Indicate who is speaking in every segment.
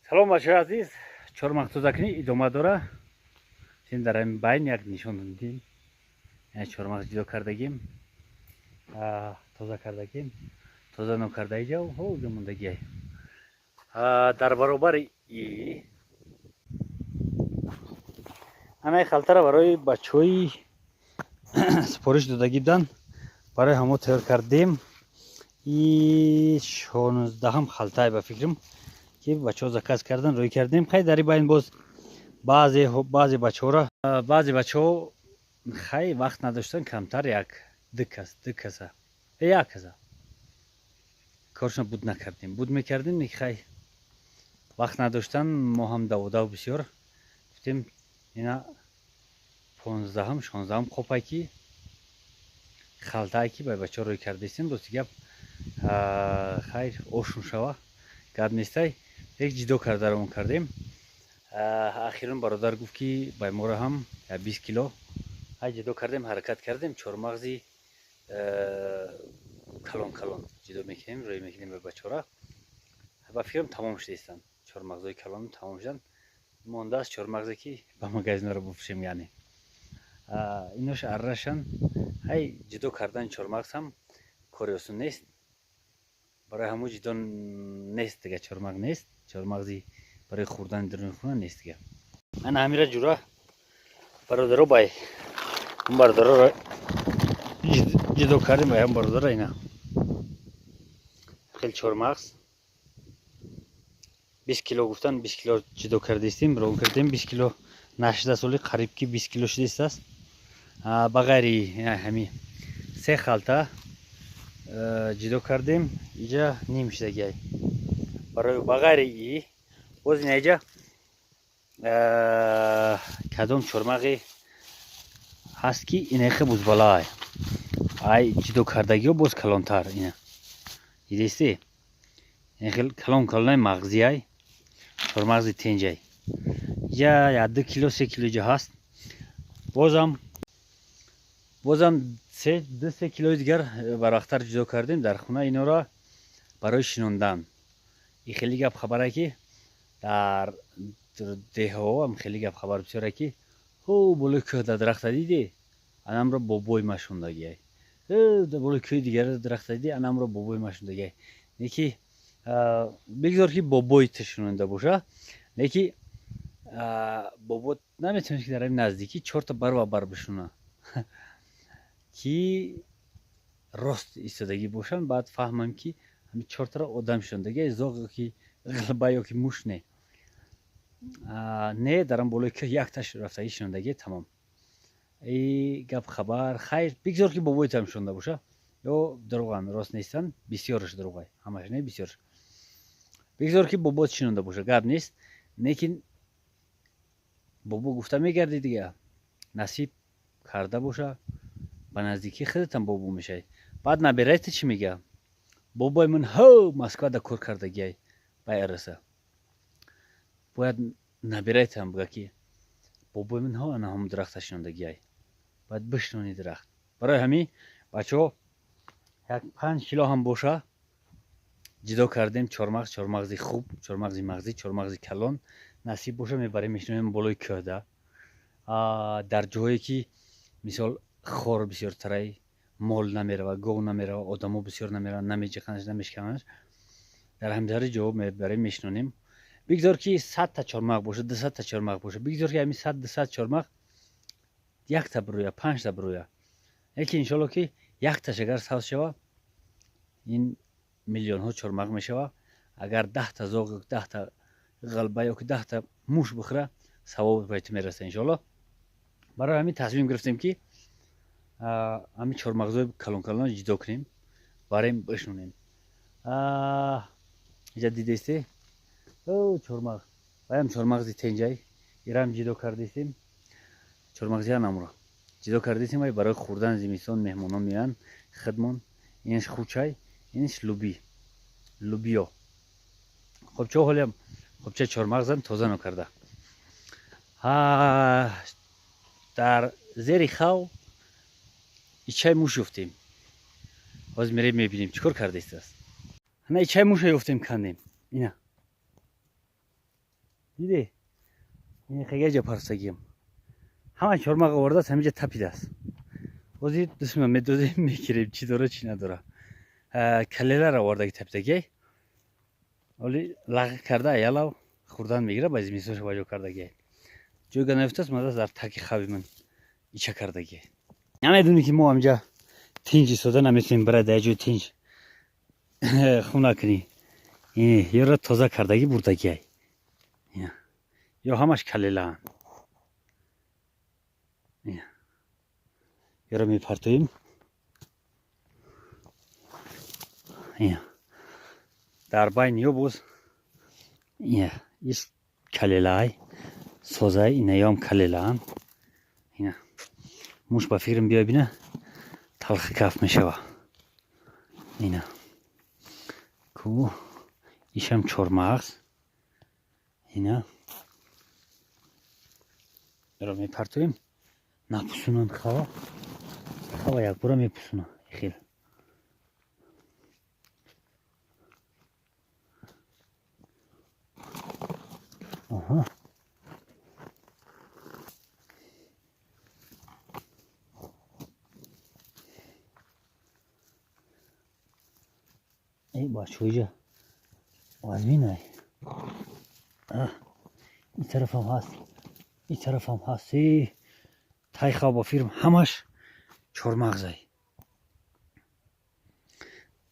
Speaker 1: Салом, бачаҳои азиз. Чормағз тозакунӣ идома дора. Син дар ҳамин байн як нишон дидем, чормағз ҷудо кардагим, тоза кардагим, тоза нокарда иҷа ҳоҷа мондагиай. Дар баробари и анаи халтара барои бачаҳои супориш додагӣ будан, барои ҳамо тайёр кардем. И 16-ҳам халтае, ба фикрам, ки бачаҳо заказ кардан, рӯй кардем. Хай, дар ин байн боз баъзе бачаҳора, баъзе бачаҳо, хай, вақт надоштан, камтар як ду кас, ду каса, як каса коршона буд накардем. Буд мекардем, хай, вақт надоштан, мо ҳам даводав бисёр. Гуфтем, ина 15-ҳам, 16-ҳам қопай ки, халтае ки ба бачаҳо рӯй кардастем. Рости гап, хайр, ошун шава, гап нестай, як ҷидо карда равон кардем. Ахирон бародар гуфт, ки ба моро ҳам 20 кило. Ҳай, ҷидо кардем, ҳаракат кардем, чормағзи калон калон ҷидо мекунем, рӯй мекунем ба бачаҳора. Ба фикрам, тамом шудаистанд чормағзҳои калон, тамом шуданд. Мондааст чормағзе, ки ба магазинро бифурӯшем, яъне инош аррашан. Ҳай, ҷудо кардани чормағз ҳам кори осон нест. Барои ҳамун ҷудо нест дига, чормағ нест, чормағзи барои хӯрдани даруни хона нест дига. Ана ҳамира ҷура бародаро, бай бародароро ҷудо кардем, бай ҳам бародара. Ина хел чормағз 20 кило гуфтан, 20 кило ҷудо кардистем, рон кардем. 20 кило нашуда, соли қариб ки 20 кило шудистааст. Ба ғайри ҳами се халта ҷудо кардем, иҷа ним шудагиай. Барои ба ғайри и боз ина иҷа кадом чормағе ҳаст, ки инахе бузбалаай, ай ҷудо кардагиҳо боз калонтар. Ина дидисти, ин хел калон калонай мағзиай, чормағзи тенҷай. Иҷа як 2 кило, 3 кило иҷа ҳаст. Бозам ду се килои дигар барвақттар ҷудо кардем дар хона, инора барои шинондан. И хеле гап хабаре, ки дар деҳаҳоам хеле гап хабар бисёре, ки ҳу, болои кӯҳ дар дарахта дидӣ, анамро бобои ма шондагиай, болои кӯҳи дигар дарахта дидӣ, анамро бобои ма шондагиай. Неки бигзор, ки бобои ту шунонда боша, леки бобо наметавонед, ки дар ҳамин наздикӣ чорта баробар бишуна, ки рост истодагӣ бошанд. Баъд фаҳмам, ки ҳамин чортаро одам шунондагиай, зоғ ки ғилба ё ки муш не, не, дар он болои кӯҳ якташ рафтагӣ шунондагӣ, тамом. И гап хабар, хайр, бигзор, ки бобои туам шунонда боша, ё дурӯғанд, рост нестанд, бисёраш дурӯғай, ҳамаш не, бисёраш. Бигзор, ки бобот шинонда боша, гап нест, лекин бобо гуфта мегардӣ дига. Насиб карда боша, ба наздикии худатам бобо мешавӣ. Баъд набираи ту чӣ мега? Бобои ман ҳо Москвада кор кардагиай, ба рса. Бояд набираи туам буга, ки бобои ман ҳо ана ҳам дарахта шинондагиай, бояд бишинони дарахт. Барои ҳамин, бачаҳо, як 5 кило ҳам боша ҷудо кардем чормағз, чормағзи хуб, чормағзи мағзӣ, чормағзи калон. Насиб боша, мебарем, мешинонем болои кӯҳда, дар ҷоҳое ки, мисол, хор бисёртарай, мол намерава, гов намерава, одамо бисёр намераванд, намеҷиқанаш, намешканаш. Дар ҳамдари ҷо мебарем, мешинонем. Бигзор, ки 100-та чормағ боша, 200-та чормағ боша, бигзор, ки ҳамин 100, 200 чормағ якта бироя, панҷта бироя, яке иншолло, ки якташ агар сабз шава, ин миллионҳо чормағ мешава. Агар 10-та зоғ, 10-та ғалба ё ки 10-та муш бихӯра, савоб ба ту мераса, иншолло. Барои ҳамин тасмим гирифтем, ки ҳамин чормағзои калон калон ҷудо кунем, барем, бишнонем. Иҷа дидесте, чормағ, ваям чормағзи тенҷай, ирам ҷудо кардистем, чормағзи анамро ҷудо кардистем, вай барои хӯрдан зимистон меҳмонон меоянд, хидмон. Инаш хучай, инаш луби, лубиё. Хобчо ҳолиам хобча чормағзан тоза нокарда. Дар зери хав ичаи муш ёфтем. Ҳозир мерем, мебинем, чӣ кор кардастааст. Ана ичаи муша ёфтем, кандем. Ина. Диде? Ин хега партофтагиам. Ҳама чормағ овардааст, ҳаминҷа тапидааст. Ҳозир дусма медозем, мегирем, чӣ дора, чӣ надора. Калеларо овардаги тапидагиай. Оли лағ карда аялав хӯрдан мегира, ба зимистонша баҷо кардагиай. Ҷойга наёфтааст, мадааст дар таки хави ман ича кардагиай. Намедонӣ ки мо ҳаминҷа тинҷ истода наметавонем, бирай дар ҷои тинҷ хона кунӣ. Ёро тоза кардагӣ бурдагиай. Ё ҳамаш калелаанд. Ёро мепартоем. Дар байни ё боз иш калелаай, созай, инаёам калелаанд. Муш ба фикрам биёй бина, талхи каф мешава. Ина ку ишам чормағз. Ина ро мепартоем, напусунанд хава. Хава якбора мепусуна хел. Аҳа. Эй бачаҳо, иҷа вазминай. Ин тарафам ҳаст, ин тарафам ҳаст. Тай хав ба фирм ҳамаш чормағзай.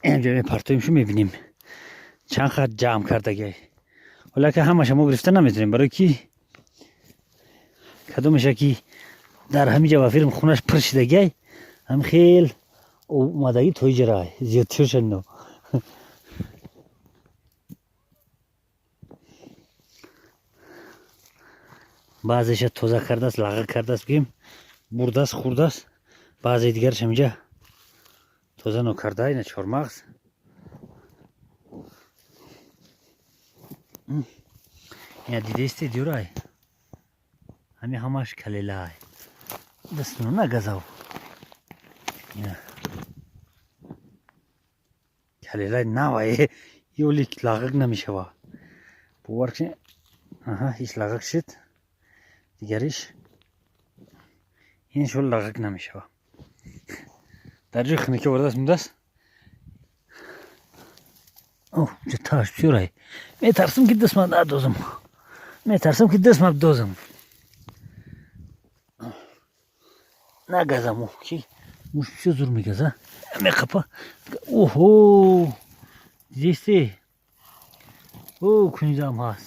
Speaker 1: Инҷа мепартоем, шу мебинем чанд хат ҷамъ кардагиай. Ҳолака ҳамаша мо гирифта наметавонем, барои ки кадомеша ки дар ҳаминҷа ба фирм хунаш пур шидагиай, ҳам хел омадагӣ то иҷарай зиёдтирша ино. Баъзеша тоза кардааст, лаға кардааст, бигем, бурдааст, хӯрдааст. Баъзеи дигараш ҳаминҷа тоза нокарда. Ина чормағз. Ина дидаисте, дюрай, ҳами ҳамаш калелаай. Дастуно нагазав. Ина калелаи навае, ёли лағак намешава. Бовар кунед, аҳа, ҳеч лағак шуд, дигариш ин шол лағак намешава. Дар ҷои хунукӣ овардааст, мондааст. Оҳ, ҷа таш бисёрай. Метарсам ки дастма надозам. Метарсам ки дастма бидозам. Нагазам, ки муш бисёр зур мегаза. Меқапа. Оҳо! Дидисти? О, кунизам ҳаст.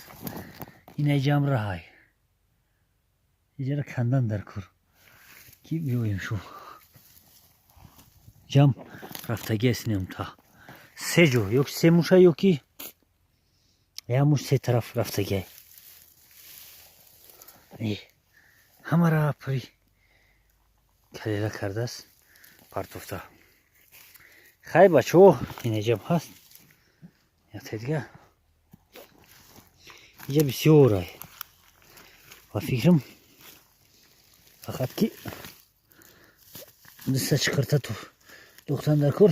Speaker 1: Инай ҷам раҳай. Иҷара кандан дар кор. Ки биёем шу. Ҷам рафтагӣ аст инам та. Се ҷо, ё ки се муша, ё ки як муш се тараф рафтагиай. Ҳамара пури калела кардааст, партофта. Хай бачаҳо, инаҷам ҳаст. Якта дига. Иҷа бисёрай. Ба фикрам фақат ки диста чиқирта духтан дар кор,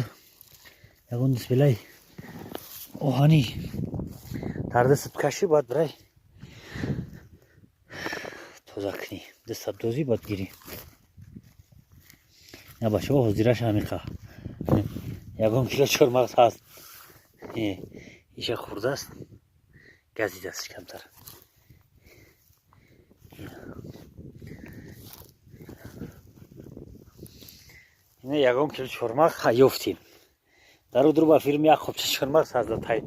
Speaker 1: ягон дисплей оҳанӣ дар дастат кашӣ, баъд бирай тоза кунӣ, дастат дозӣ, баъд гирӣ. На бачаҳо, ҳозираш ҳамиқа ягон кило чормағз ҳаст. Иша хӯрдааст, газидааст камтар. Ина ягон кило чормағз ёфтем. Дар удур ба фирм як қопча чормағз ҳаст дар тай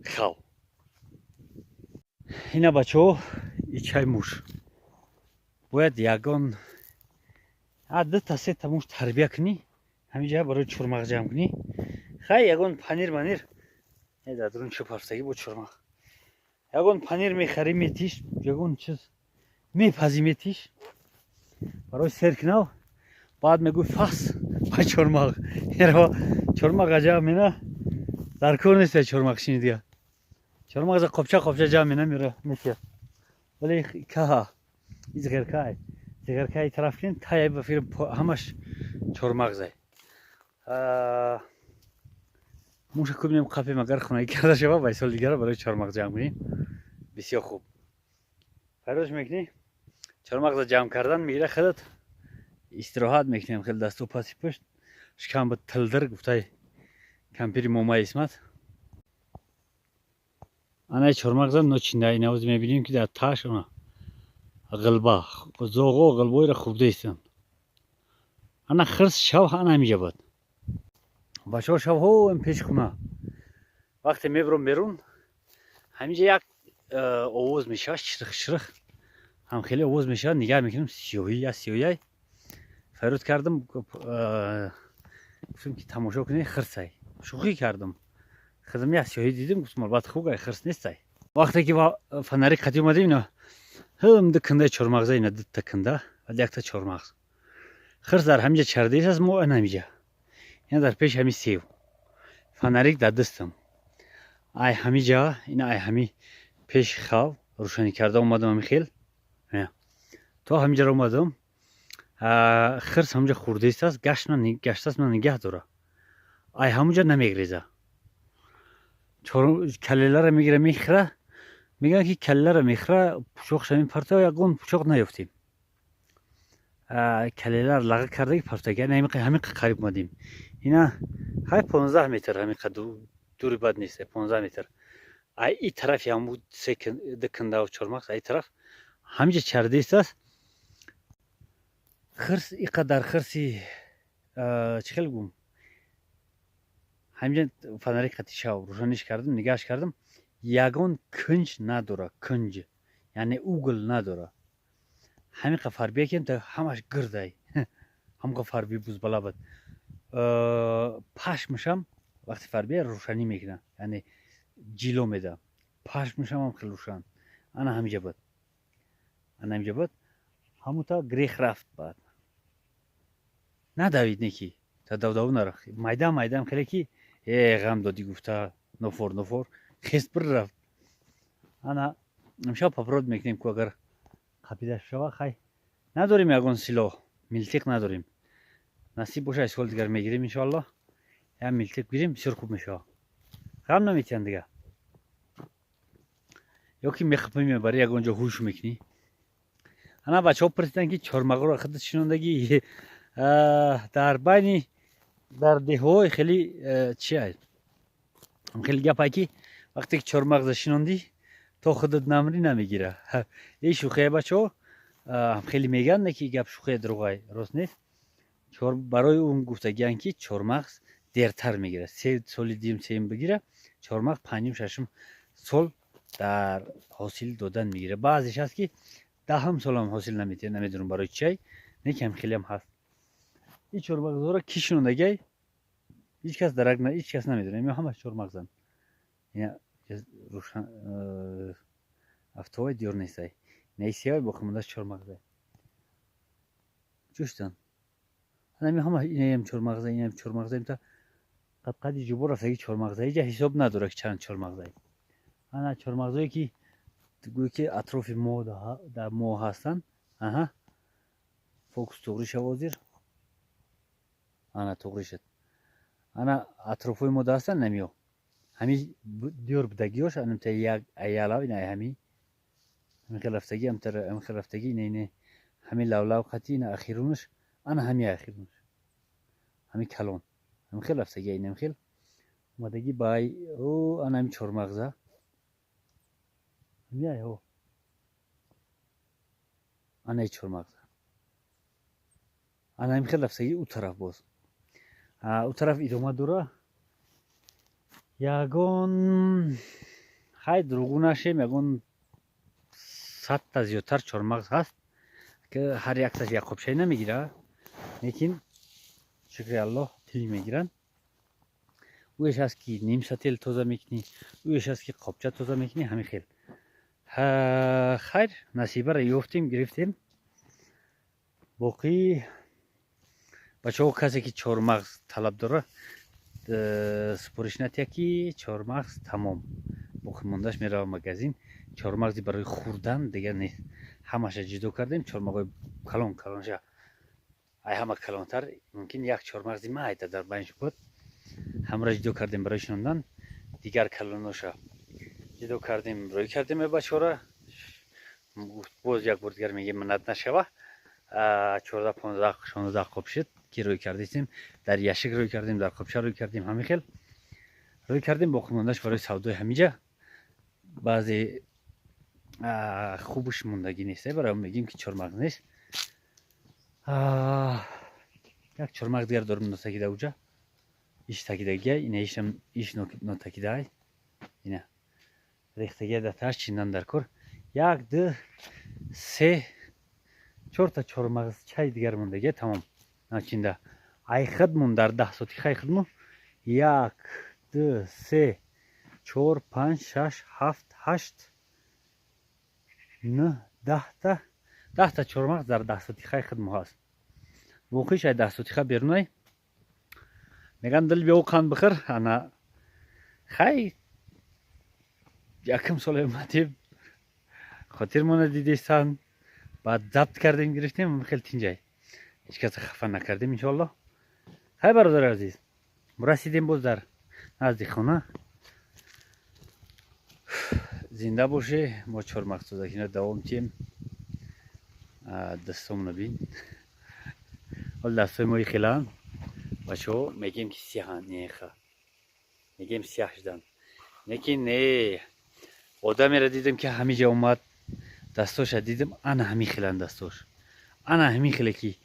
Speaker 1: хав. Ина бачаҳо, ичай муш. Бояд ягон дута сета муш тарбия кунӣ, ҳаминҷа барои чормағз ҷамъ кунӣ. Хай ягон панир манир, дар дурун чӯб ҳафтагӣ бо чормағз. Ягон панир мехарӣ, метиш, ягон чиз мепазӣ, метиш барои сер кунав, баъд мегӯй фас ба чормағ. Чормағ аҷаб мена дар кор нест чормағ шини дига. Чормағза қопча қопча ҷамъ мена мера метия. Вале каҳа изғеркай. Зиғеркай тараф кунем, тай ба фирм ҳамаш чормағзай. Муша кубинем, қапем, агар хунагӣ карда шава, ба соли дигара барои чормағз ҷамъ кунем. Бисёр хуб. Файрош мекунӣ, чормағза ҷамъ кардан мегира, худат истироҳат мекунем. Хеле дасту паси пушт шикам ба тилдир гуфтай кампири момаи Исмат. Анаи чормағза ночинда инавоз мебинем, ки дар таш она ғилба зоғо ғилбоира хурда истанд. Ана хирс шав ана ҳамиҷа буд, бачаҳо. Шавҳо пеши хона вақте мебурам берун, ҳамиҷа як овоз мешавад, ширх ширх ҳам хеле овоз мешавад. Нигаҳ мекунам, сиёҳӣ, я сиёҳиай. Фарёд кардам, гуфтам, ки тамошо кунед, хирсай. Шӯхӣ кардам, хидм як сиёҳӣ дидим, гуфтам, албатта хугай, хирс нестай. Вақте ки фонарик қатӣ омадем, ина ҳм ду кундаи чормағза, ина дута кунда, баъд якта чормағз. Хирс дар ҳамиҷа чардес аст, мо ана ҳамиҷа, ина дар пеши ҳами сев, фонарик дар дастам. Ай ҳамиҷа, ина ай ҳами пеши хав рӯшанӣ карда омадам, ҳами хел то ҳамиҷаро омадам. Хирс ҳамуҷа хурдест аст, гаштааст, ман нигаҳ дора, ай ҳамуҷа намегреза. Калеларо мегира, мехӯра. Мегӯянд, ки калеларо мехӯра, пучоқша мепартоя. Ягон пучоқ наёфтем, калеларо лаға кардаги партояги. Ҳамин қариб омадем, ина ҳай 15 метр, ҳамин дури бад нест, 15 метр. Ай и тарафи ҳаму ду кундаву чормағз, ай тараф ҳамиҷа чардест аст хирс. Иқадар хирси чӣ хел гум, ҳамиҷа фонарик қати шав рӯшаниш кардам, нигаҳш кардам, ягон кунҷ надора, кунҷ яъне угол надора. Ҳамиқа фарбия кем, ҳамаш гирдай, ҳамқа фарби бузбала буд. Пашмашам вақти фарбия рӯшанӣ мекунад, яъне ҷило меда, пашмашам ҳам хеле рӯшан. Ана ҳамиҷа буд, ана ҳамиҷа буд. Ҳамута грех рафт, баъд надавид, не ки та давдаву нарафт, майда майдаам хеле ки э ғам додӣ гуфта, нофор нофор хест бир рафт. Ана имшаб попробовать мекунем ку, агар қапида шава. Хай, надорем ягон силоҳ, милтиқ надорем. Насиб боша, ай соли дигар мегирем, иншоаллоҳ. Як милтиқ гирем, бисёр хуб мешава, ғам наметиҳанд дига. Ё ки мехапӣ, мебарӣ, ягон ҷо ҳуш мекунӣ. Ана бачаҳо пурсиданд, ки чормағоро худат шинондагӣ? Дар байни дар деҳҳои хеле чи хеле гапае, ки вақте ки чормағза шинондӣ, то худат намрӣ, намегира. Э, шӯхия, бачаҳо, хеле мегӯянд, не ки гап шӯхия, дурӯғай, рост нест. Барои он гуфтагиянд, ки чормағз дертар мегирад. 3 соли дуюм, сеюм бигира чормағз, панҷум, шашум сол дар ҳосил додан мегирад. Баъзеш ҳаст, ки 10-ум солам ҳосил наметиҳад, намедонам барои чиай, не ки ҳам хелеам ҳаст. Ин чормағзҳоро ки шинондагиай, ҳеҷ кас дарак, ҳеҷ кас намедонад. Ин ҳамаш чормағзанд. Рӯшан афтовай диёр нестай, несиявай, боқимондаш чормағзай ҷӯштан. Ҳами ҳама, инаям чормағза, инаям чормағза, имта қадқади ҷубо рафтаги чормағза. Иҷа ҳисоб надорад, ки чанд чормағзай. Ана чормағзое, ки гӯё ки атрофи мо дар мо ҳастанд. Аҳа, фокус туғри шав ҳозир. Ана туғри шуд. Ана атрофҳои мо ҳастанд, намиё ҳами диёр будагиёш, анамта як аялав, ина ҳами ҳами хел рафтагӣ, ҳами хел рафтагӣ, ина ина ҳами лавлав қати, ина ахирунаш, ана ҳами ахирунаш, ҳами калон, ҳами хел рафтагӣ, инам хел омадагӣ бай о. Ана ҳами чормағза, ҳами ай о, ана чормағза, ана ҳами хел рафтагӣ. Ӯ тараф боз, ӯ тараф идома дора. Ягон хай, дурӯғу нашем, ягон 100-та зиёдтар чормағз ҳаст, ки ҳар якташ як қопшай намегира, лекин шукри Аллоҳ, тил мегиранд. Ӯеш ҳаст, ки ним сател тоза мекунӣ, ӯеш ҳаст, ки қопча тоза мекунӣ, ҳамин хел. Хайр, насибаро ёфтем, гирифтем. Боқӣ, бачаҳо, касе ки чормағз талаб дора, супориш натия, ки чормағз тамом, боқимондааш мерава магазин. Чормағзи барои хӯрдан дигар нест, ҳамаша ҷудо кардем. Чормағҳои калон калонша, ай ҳама калонтар мумкин як чормағзи майда дар байнш буд, ҳамаро ҷудо кардем барои шинондан. Дигар калоноша ҷудо кардем, рӯй кардем бачора. Боз як бор дигар мегем, миннат нашава. 14, 15, 16 қоб шуд, ки рӯй кардистем. Дар яшик рӯй кардем, дар қобча рӯй кардем, ҳамин хел рӯй кардем. Боқимондаш барои савдои ҳамиҷа, баъзе хубуш мондагӣ нест, барои мегим, ки чормағз нест. Як чормағз дигар дорем, нотакида, уҷа иш такидагия, ина ишам, иш нотакидаай, ина рехтагия датааш чиндан дар кор. Як, ду, се, чорта чормағзчаи дигар мондагия, тамом, начинда. Ай хидмун дар 10 сотихаи хидмун як, ду, се, чор, панҷ, шаш, ҳафт, ҳашт, нӯҳ, 10-та, 10-та чормағз дар 10 сотихаи хидму ҳаст. Воқиш ай 10 сотиха берунай. Меган, дил биёв, қанд бихӯр. Ана хай, якум сол омадем, хотирмона дидестан, баъд забт кардем, гирифтем. Хеле тинҷай, ҳеҷ каса хафа накардем, иншоалло. Хай, бародари азиз, расидем боз дар назди хона. Зинда боше. Мо чормағзтозакино давом тием. Дастомона бин, ҳол дастҳои мои хелаанд. Бачаҳо, мегем, ки сиҳанд, неха, мегем, сиҳ шуданд, не ки не. Одамеро дидем, ки ҳамиҷа омад, дастоша дидем, ана ҳамин хеланд дастош, ана ҳамин хеле, ки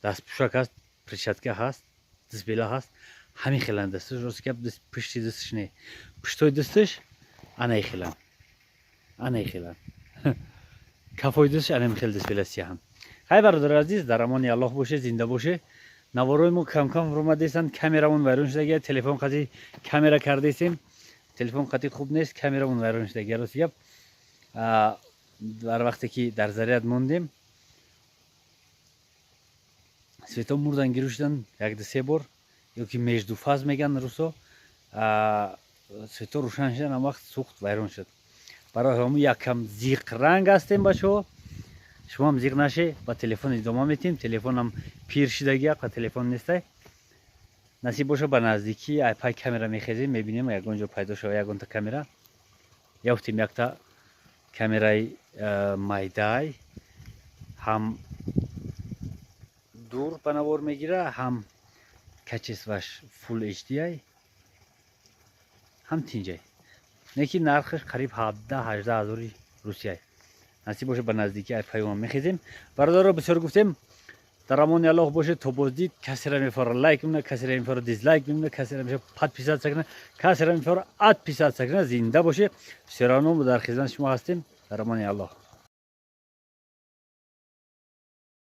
Speaker 1: дастпӯшак ҳаст, перчатка ҳаст, дастбела ҳаст, ҳамин хеланд дасташ. Рост гап, пушти дасташ не, пуштои дасташ анаи хеланд, анаи хеланд, кафои дасташ анами хел дастбела сиҳанд. Хай, бародари азиз, дар амони Аллоҳ боше, зинда боше. Наворои мо камкам ромадестанд. Камерамон вайрон шудагия, телефон қати камера кардестем, телефон қати хуб нест, камерамон вайрон шудагия. Рост гап, дар вақте ки дар заряд мондем, свето мурдан, гирӯ шудан як, ду, се бор, ё ки между фаз меган русо, свето рӯшан шудан, ам вақт сӯхт, вайрон шуд. Барои ҳамун яккам зиқранг ҳастем. Бачаҳо, шумоам зиқ наше, ба телефон идома метиҳем. Телефонам пир шидагия, қа телефон нестай. Насиб боша, ба наздикӣ ай пай камера мехезем, мебинем, ягон ҷо пайдо шава ягонта камера, ёфтем якта камераи майдай, ҳам дур ба навор мегира, ҳам качестваш Full HD, ҳам тинҷай, не ки нархаш қариб 17-18 ҳазори русияй. Насиб боша, ба наздикӣ ай паёма мехезем. Бародаро, бисёр гуфтем, дар амони Аллоҳ бошед то боздид. Касера мефора лайк мекуна, касера мефора дизлайк мекуна, касера мефора подписаться куна, касера мефора отписаться куна. Зинда боше. Всё равно дар хизмати шумо ҳастем. Дар амони Аллоҳ.